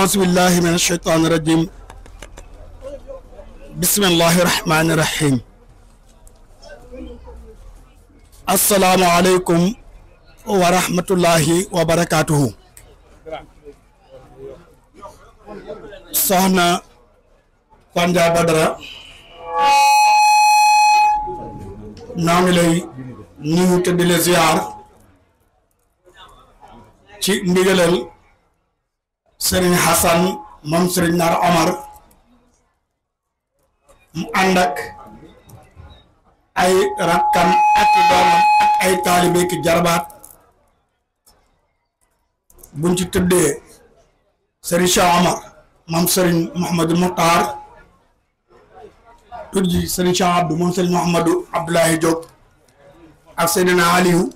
أعوذ بالله من الشيطان الرجيم بسم الله الرحمن الرحيم السلام عليكم ورحمة الله وبركاته soxna Fanja Badara noo ngi lay nuyu te di la ziar ci ndigalal Serigne Hassan moom Serigne Nar Omar mu ànd ak ay rakkam ak doomam ak ay taalibe ki jarbaat buñ ci tëddee Serigne Cheikh Omar moom Serigne Mouhamadou Moukhtar tuddi Serigne Cheikh Abdou moom Serigne Mouhamadou Abdoulaye Diop ak Seydina Aliou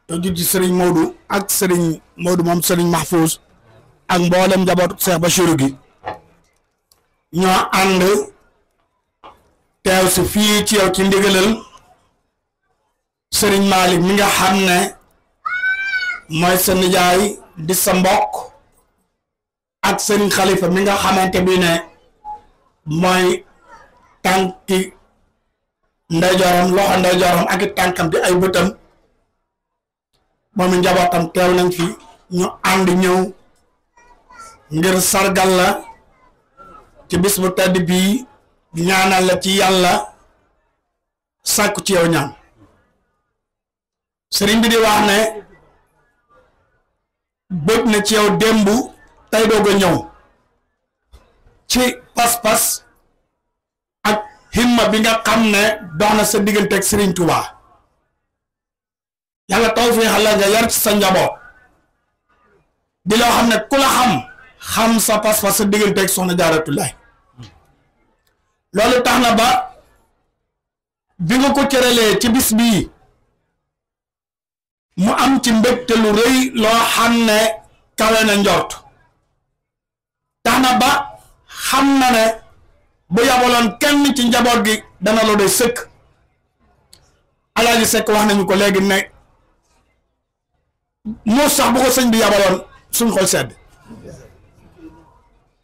tuddi Serigne Modou ak Serigne Modou moom Serigne Mahfouz ak mboolem njabootu Cheikh Bachirou gi ñoo ànd teew si fii ci yow ci ndigalal Serigne Malick mi nga xam ne mooy sa nijaay di sa mbokk ak Serigne Khalifa mi nga xamante bi ne mooy tànki ndeyjooram loxo ndeyjooram ak tànkam di ay bëtam moom njabootam teew nañ fi ñu ànd ñëw ngir sargal la ci bis bu tedd bii ñaanal la ci yàlla sàkku ci yow ñaan sëriñ bi di wax ne bëgg na ci yow démb tey doog a ñëw ci pas-pas ak himma bi nga xam ne dox na sa diggante ak Sëriñ Tuubaa yàlla tawfeexal la nga yar ci sa njaboot di loo xam ne ku la xam sa pas-pas sa diggante ak Soxna Jaaratullaay loolu tax na ba bi nga ko cëralee ci bis bii mu am ci mbégte lu rëy loo xam ne kawe na njort tax na ba xam na ne bu yabaloon kenn ci njaboot gi dana la doy sëkk Alaaji Sekk wax nañu ko léegi ne moo sax bu ko sëñ bi yabaloon suñ xol sedd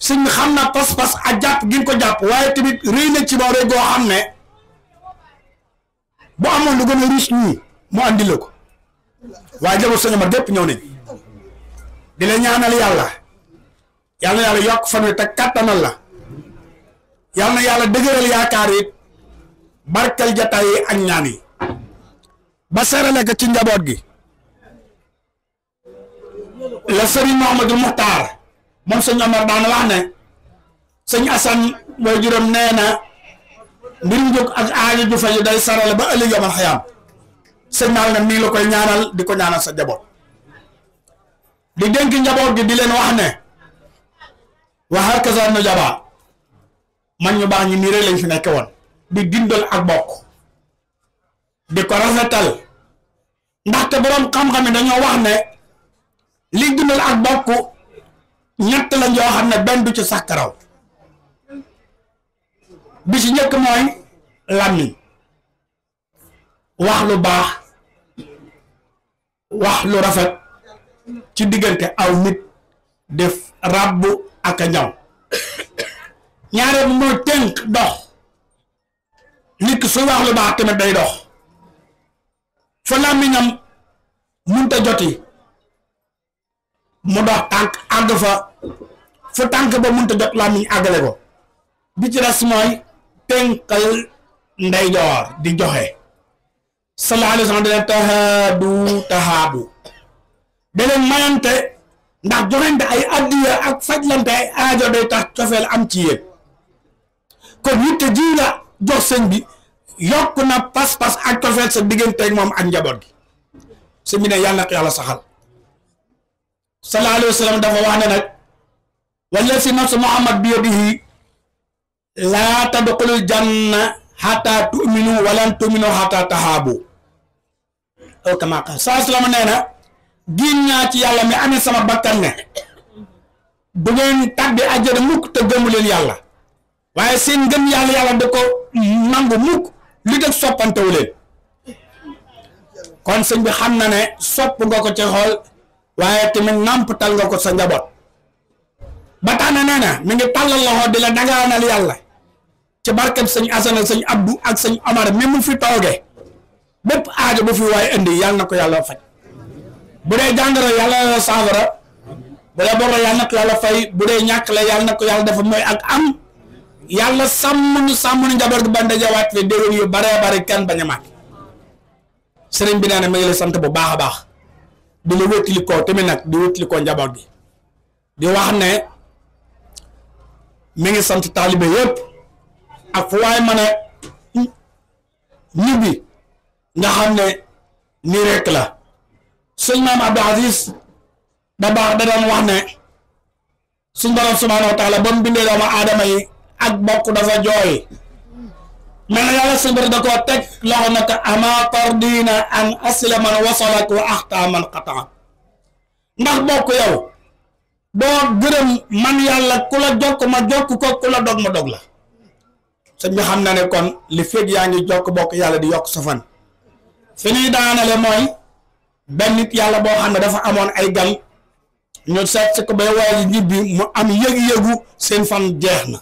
sëñ bi xam na pas-pas ak jàpp gi ko jàpp waaye tamit rëy na ci moom rek goo xam ne bu amoon lu gën a riche ñii mu andi la ko waaye jamono sëñ ma gépp ñëw nañ di la ñaanal yàlla yokk fan wi te kàttanal la yàlla dëgëral yaakaar yi barkal jataay yi ak ñaan yi ba serale ko ci njaboot gi la sëriñ Mouhamadou Moukhtar moom sëñ Omar daan wax ne sëñ Assane mooy juróom nee na mbirum jóg ak aajo ju faju day sarale ba ëllëg yomal xayaam sëñ naal ne nii la koy ñaanal di ko ñaanal sa njaboot di dénk njaboot gi di leen wax ne wa hakaza nu jaba man ñu baax ñi nii rek lañ fi nekk woon di dindal ak bokk di ko rafetal ndaxte boroom xam-xam yi dañoo wax ne li dindal ak bokk ñett lañ yoo xam ne benn du ci sax karaw bi ci njëkk mooy làmmiñ wax lu baax wax lu rafet ci diggante aw nit def ràbb ak a ñaw ñaareel bi mooy tënk dox nit ki su wax lu baax tamit day dox fa làmmiñam munta joti mu dox tànk àgg fa fu tànk ba munta jot làmmiñ àggale ko bi ci des mooy tënkal ndeyjoor di joxe sallallahu alayhi wa sallam dana tahaabu da leen mayante ndax joxente ay addiya ak fajlante ay aajo day tax cofeel am ci yéen kon yitte ji nga jox sëñ bi yokk na pas-pas ak cofeel sa digganteeg moom ak njaboot gi sëñ bi ne yàlla na ko yàlla saxal sallallahu alayhi wa sallam dafa wax ne nag wallazi nafsu Muhammad bi yadihi laa tadxulul janna xataa tu'minu walan tu'minu xataa tahaabu aw kamaa qaala sallallahu alayhi wa sallam nee na giñ naa ci yàlla mi amee sama bakkan ne du ngeen tàbbi àjjana mukk te gëmu leen yàlla waaye seen ngëm yàlla da ko nangu mukk li def soppantewu leen kon sëñ bi xam na ne sopp nga ko ci xool waaye tamit nàmpatal nga ko sa njaboot Bineena nee na mi ngi tàllal loxo di la dagaanal yàlla ci barkeb sëñ Asana sëñ Abdou ak sëñ Omar mi mu fi toogee bépp aajo bu fi waaye indi yàlla na ko yàlla faj bu dee jàngoro yàlla na saafara bu dee boro yàlla na ko yàlla fay bu dee ñàkk la yàlla na ko yàlla dafa mooy ak am yàlla sàmm nu njaboot gi ba ndajewaat fi déwén yu baree bari kenn bañ a màgg sëriñ bi nee na mi ngi la sant bu baax a baax di la wétali koo tamit nag di wétali koo njaboot gi di wax ne mi ngi sant taalibe yëpp ak fu waay mën a ñibbi nga xam ne nii rek la suñ maam Abdou Aziz da baax da doon wax ne suñ borom subhaanahu wa taala ba mu bindee doomu aadama yi ak bokk dafa jooy mel na yàlla suñ borom da koo teg loxo na ko ama tardina an asila man wasalak wa axta man xataa ndax bokk yow doo gërëm man yàlla ku la jokk ma jokk ko ku la dog ma dog la sëñ bi xam na ne kon li fekk yaa ngi jokk bokk yàlla di yokk sa fan fi ñuy daanale mooy benn nit yàlla boo xam ne dafa amoon ay gan ñu seet si ko bay waaye ñibbi mu am yëg-yëgu seen fan jeex na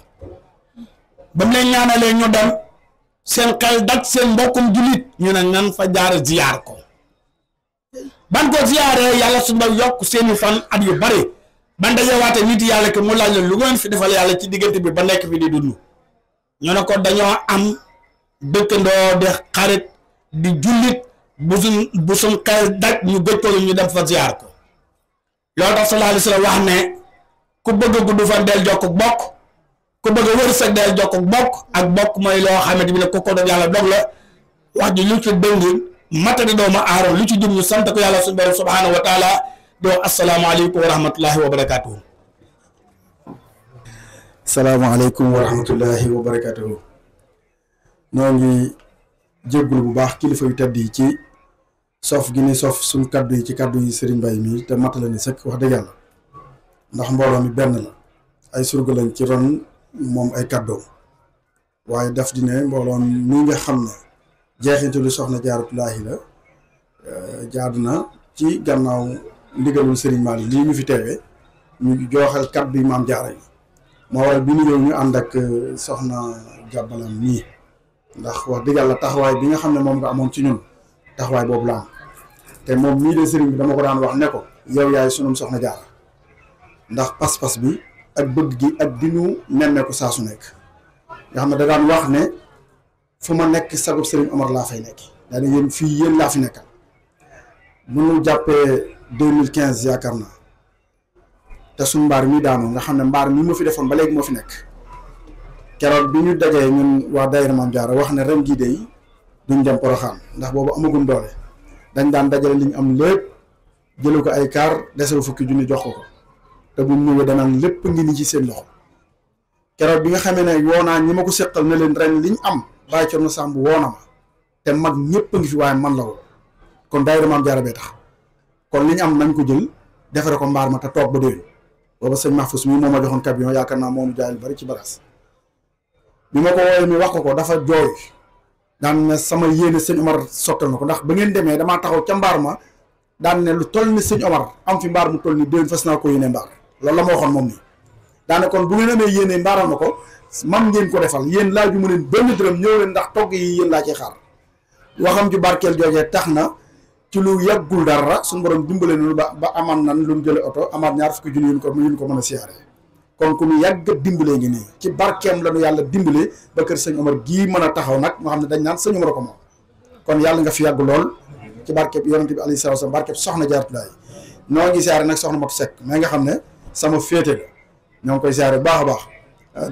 ba mu leen ñaanalee ñu dem seen xel daj seen mbokkum jullit ñu ne nan fa jaar ziyaar ko ban ko ziyaaree yàlla su ba yokk seeni fan at yu bari ban dajewaate nit yàlla ki mu laaj la lu ngeen fi defal yàlla ci diggante bi ba nekk fi di dund ñu ne ko dañoo am dëkkandoo di xarit di jullit bu suñ xel daj ñu gëj ko ñu dem fa ziyaar ko loolu tax sallallahu alayhi wa sallam wax ne ku bëgg a gudd fan del jokk bokk ku bëgg a wërsëg del jokk bokk ak bokk mooy loo xamante bi ne ku ko dog yàlla dog la wax ji lu ci dëng matadi doomu aaram lu ci jub ñu sant ko yàlla suñu borom subhanahu wa taala di wax asalaamaaleykum wa rahmatullahi wa barakatuhu salaamaaleykum wa rahmatullahi wa barakatuhu ñoo ngi jéggul bu baax kilifa yu tedd yi ci sof gi ni sof suñ kaddu yi ci kaddu yi Serigne Mbaye mi te matala ni sëkk wax dëgg yàlla ndax mbooloo mi benn la ay surga lañ ci ron moom ay kaddoom waaye daf di ne mbooloo mi nga xam ne jeexintu lu soxna Jaaratullaahi la jaadu na ci gannaaw ndigalul Serigne Malick lii ñu fi teewee ñu jooxal kaddu yi maam jaara yi moo waral bi ñu ñëw ñu ànd ak soxna jàbbalam nii ndax wax dëgg yàlla taxawaay bi nga xam ne moom nga amoon ci ñun taxawaay boobu la am te moom mii de sëriñ bi dama ko daan wax ne ko yow yaay sunum soxna jaara ndax pas-pas bi ak bëgg gi ak dinu nemmeeku saa su nekk nga xam ne da daan wax ne fu ma nekk sagub sëriñ Omar laa fay nekk daa ne yéen fii yéen laa fi nekkal bu ñu jàppee 2015 yaakaar naa te suñ mbaar mi daanoo nga xam ne mbaar mi ma fi defoon ba léegi moo fi nekk keroog bi ñu dajee ñun waa daayira Maam Jaara wax ne ren jii de duñ dem Poroxaan ndax boobu amagum doole dañ daan dajale li ñu am lépp jëlu ko ay kaar desewu fukki junni jox ko te bu ñëwee danaan lépp ngi ni ci seen loxo keroog bi nga xamee ne woo naa ñi ma ko seqal ne leen ren liñ am bàyyi Cerno Samb woo na ma te mag ñëpp a ngi fi waaye man la woo kon daayira Maam Jaara bee tax kon liñ am nañ ko jël defare ko mbaar ma te toog ba déwén booba sëñ Mahfous mii moo ma joxoon camion yaakaar naa moomu jaay lu bari ci bagaas bi ma ko woowee mi wax ko dafa jooy daan ne sama yéene sëñ Omar sottal na ko ndax ba ngeen demee damaa taxaw ca mbaar ma daan ne lu toll ni sëñ Omar am fi mbaar mu toll ni déwén fas naa ko yéene mbaar loolu la ma waxoon moom nii daane kon bu ngeen amee yéene mbaaral ma ko man ngeen ko defal yéen laaju mu leen benn dërëm ñëw leen ndax togg yi yéen laa cee xaar waxam ju barkeel joojee tax na ci lu yàggul dara suñu borom dimbale nu ba amaan nan lu mu jële oto amaat ñaar fukki junni yu ko mën a siyaare kon ku ñu yàgg dimbalee ngi nii ci barkeem la nu yàlla dimbale ba kër sëñ Omar gii mën a taxaw nag nga xam ne dañ naan sëñ Omar ko moom kon yàlla nga fi yàgg lool ci barkeeb yonent bi alayhi salaatu wa salaam barkeeb soxna Jaaratullaahi noo ngi siyaare nag soxna Matu Sekk mais nga xam ne sama féete la ñoo ngi koy siyaare baax a baax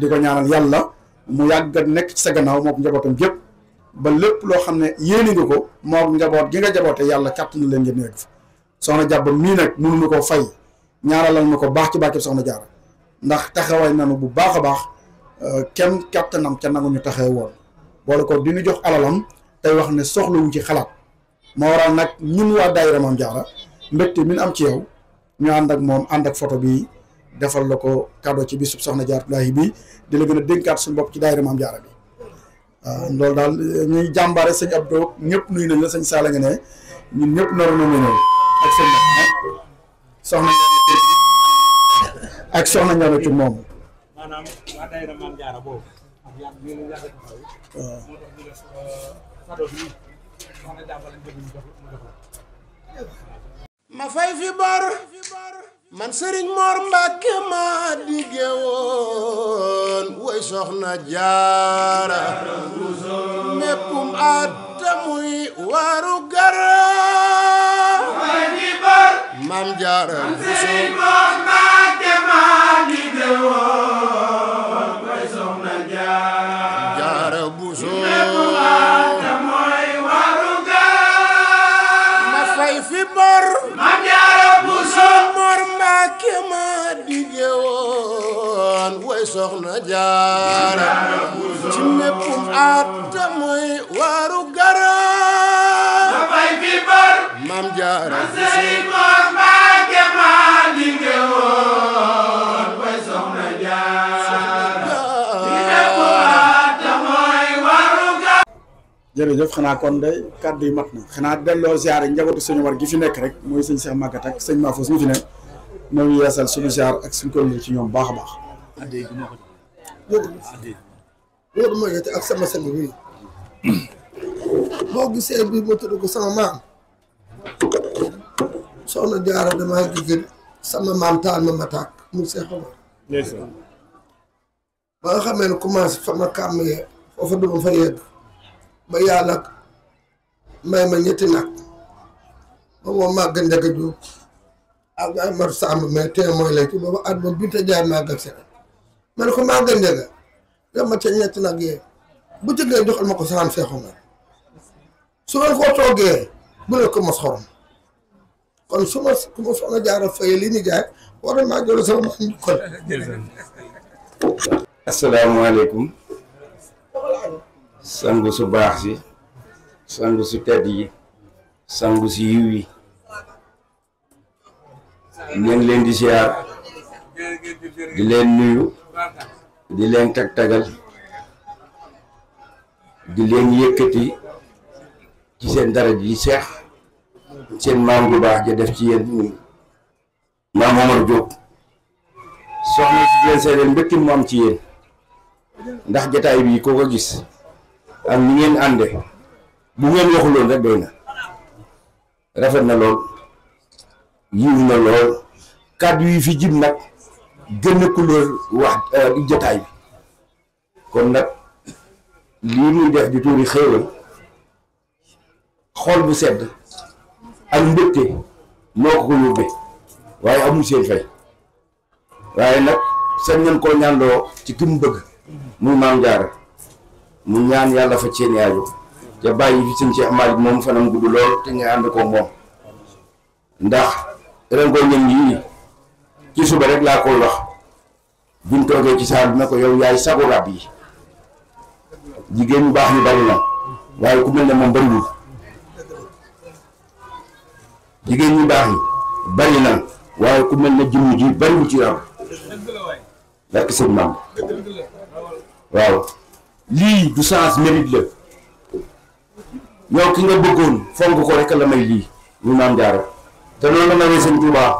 di ko ñaanal yàlla mu yàgg nekk ci sa gannaaw moom njabootam gépp ba lépp loo xam ne yéene nga ko moom njaboot gi nga jaboote yàlla kàttan na leen ngeen yegg fa soxna jàbb mii nag mënuñu koo fay ñaaralal na ko baax ci barkeeb soxna Jaara ndax taxawaay nanu bu baax a baax kenn kàttanam ca nangu ñu taxaw woon boole ko di ñu jox alalam tey wax ne soxlawu ci xalaat moo waral nag ñun waa daayira Maam Jaara mbégte min am ci yow ñu ànd ak moom ànd ak photo bi defal la ko cadeau ci bisub soxna Jaaratullaahi bi di la gën a dénkaat suñu bopp ci daayira Maam Jaara bi waaw loolu daal ñuy jàmbaare sëñ Abdou ñëpp nuyu nañ la sëñ Saala nga ne ñun ñëpp naroon na ñëw ak sëñ soxna ak soxna ñoratu moom maanaam waa daayira Maam Jaara boobu yàgg bi yàgg taxaw moo tax ñu def cadeau bi soxna jàmbal lañ bëgg mu jox ma fay fi bor man Sëriñ Mor Mbàkke ma digge woon woy soxna Jaara méppum at muy waru gara Maam Jaara Sëriñ Mor Mbàkke ma digge woon woy soxna Jaara Buso méppum at muy waru gara ma fay fi bor Maam Jaara Buso Mor Mbàkke ma digge woon woy soxna Jaara ci méppum at muy waru gara ma fay fi bor Maam Jaara Sëriñ Mor Mbàkke ma digge woon woy soxna Jaara ci méppum at muy waru gara jërëjëf xanaa kon day kàddu yi mat na xanaa delloo ziare njabootu suñu war gi fi nekk rek mooy sëñ Cheikh Maguette ak sëñ Mahfouz mi fi nekk ñoo ngi yeesal suñu ziar ak suñu ko ci ñoom baax a baax. loolu mooy ak sama sang bi boo gisee bi ma tudd ko sama maam soxna Jaara damaa gis sama maam taal ma tàkk mu Seex Omar ba nga xamee ne commencé fa ma kàmmee foofa duma fa yegg ba yàlla may ma ñetti nag ba moom màgg Njaga Jóob ak Amar Samb mais témoin la ci boobu at moom Binta Jaay màggal seen ma ne ko màgg Njaga yow ma ca ñetti nag yee bu jëgee joxal ma ko saam Seex Omar su ma ko toogee bu ne ko mos xorom kon su ma ku ma soxna Jaara Faye li ni jaay war maa jël sama maam kon asalaamaaleykum sangu su baax si sangu su tedd yi sangu si yiw yi ñu ngi leen di ziar di leen nuyu di leen tag-tagal di leen yëkkati ci seen dara ji seex seen maam bu baax ja def ci yéen maam Omar Diop soxna si leen seedeel mbëkkin mu am ci yéen ndax jataay bi koo ko gis ak ni ngeen ànde bu ngeen waxuloon rek doy na rafet na lool yiw na lool kàddu yi fi jib nag gën a couleur wax jataay bi kon nag lii muy def di tuuri xéewal xol bu sedd ak mbëgte moo ko yóbbee waaye amul seen fay waaye nag seen ngeen koo ñaanloo ci ki mu bëgg muy Maam Jaara mu ñaan yàlla fa seen aajo te bàyyi fi sëñ Cheikh Malick moom fanam gudd lool te nga ànd ko moom ndax rengoo ñëm yii ci suba rek laa koy wax buñ toogee ci saal bi ne ko yow yaay sagu rab yi jigéen ñu baax ñu bari na waaye ku mel ne moom bariwul jigéen ñu baax ñi bari na waaye ku mel ne jëmm ji bariwul ci rab barke sëñ maam waaw lii du sens mérite la yow ki nga bëggoon fonk ko rek la may lii ñu Maam Jaara te loolu la nawee sëñ Tuubaa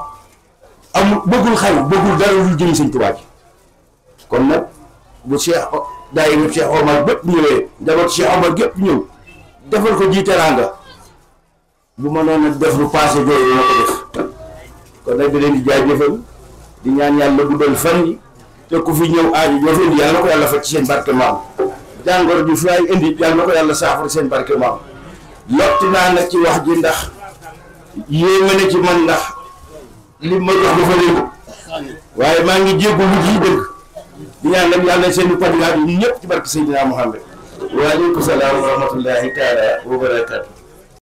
amul bëggul xay bëggul dara lu jëm sëñ Tuubaa ji kon nag bu Cheikh daayira Cheikh Omar bépp ñëwee njaboot Cheikh Omar gépp ñëw defal ko ji teraanga bu ma noonu def lu passé jooy dina ko def kon nag di leen di jaajëfal di ñaan yàlla guddal fan yi te ku fi ñëw aaju joo fi indi yàlla na ko yàlla faj ci seen barke maam jàngoro bi fi ay indi yàlla na ko yàlla saafara seen barke maam lotti naa nag ci wax ji ndax yéeme na ci man ndax li ma jox dafa léegi waaye maa ngi jéggalu ji dëgg di ñaan nag yàlla seen i padilaat yi ñëpp ci barke Seydina Muhammad waaleykum salaam wa rahmatullahi taala wa barakaatu